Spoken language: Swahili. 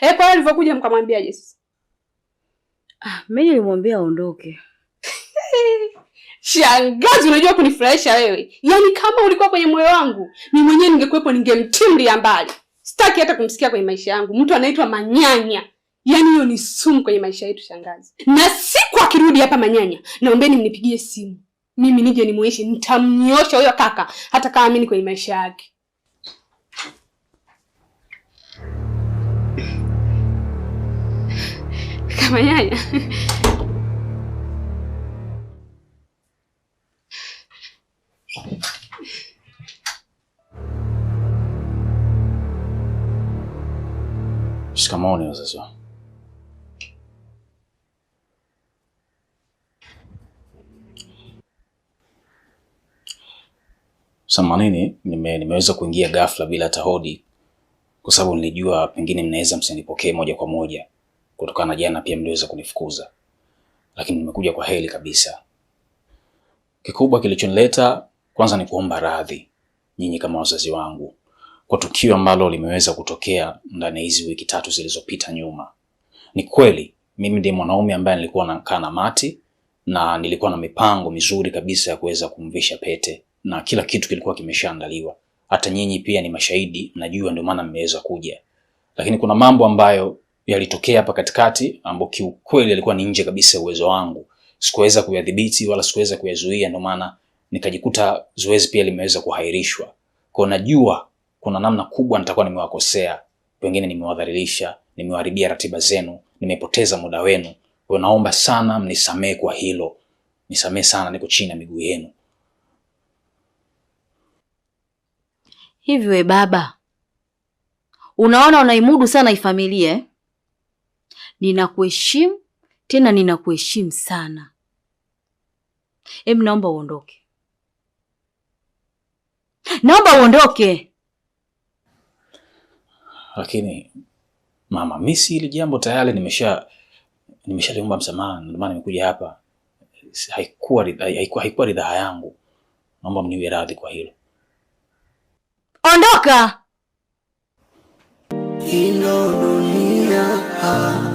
Eh, kwa hiyo alivyokuja mkamwambiaje sasa? Ah, mimi nilimwambia aondoke. Shangazi, unajua kunifurahisha wewe. Yaani kama ulikuwa kwenye moyo wangu, mimi mwenyewe ningekuwepo ningemtimlia mbali. Sitaki hata kumsikia kwenye maisha yangu. Mtu anaitwa Manyanya. Yaani hiyo ni sumu kwenye maisha yetu shangazi. Na siku akirudi hapa Manyanya, naombeni mnipigie simu. Mimi nije nimuishi, nitamnyosha huyo kaka hata kama mimi kwenye maisha yake. Kaka Manyanya. Shikamoni wazazi wangu. Samanini, nimeweza kuingia ghafla bila hata hodi, kwa sababu nilijua pengine mnaweza msinipokee moja kwa moja, kutokana na jana pia mliweza kunifukuza, lakini nimekuja kwa heri kabisa. Kikubwa kilichonileta kwanza ni kuomba radhi nyinyi kama wazazi wangu kwa tukio ambalo limeweza kutokea ndani ya hizi wiki tatu zilizopita nyuma. Ni kweli mimi ndiye mwanaume ambaye nilikuwa nakaa na Mati na nilikuwa na mipango mizuri kabisa ya kuweza kumvisha pete na kila kitu kilikuwa kimeshaandaliwa. Hata nyinyi pia ni mashahidi, mnajua, ndio maana mmeweza kuja. Lakini kuna mambo ambayo yalitokea hapa katikati ambayo kiukweli yalikuwa ni nje kabisa ya uwezo wangu. Sikuweza kuyadhibiti wala sikuweza kuyazuia, ndio maana nikajikuta zoezi pia limeweza kuhairishwa. Kwa najua kuna namna kubwa nitakuwa nimewakosea, pengine nimewadhalilisha, nimewaharibia ratiba zenu, nimepoteza muda wenu. Kwa naomba sana mnisamee kwa hilo, nisamee sana, niko chini ya miguu yenu. Hivi we baba, unaona unaimudu sana ifamilia eh? Ninakuheshimu tena ninakuheshimu sana. Em, naomba uondoke, naomba uondoke. Lakini mama, mimi si hili jambo tayari nimeshaliomba msamaha, ndio maana nimekuja hapa. Haikuwa ridhaa yangu, naomba mniwe radhi kwa hilo. Ondoka. Ino dunia.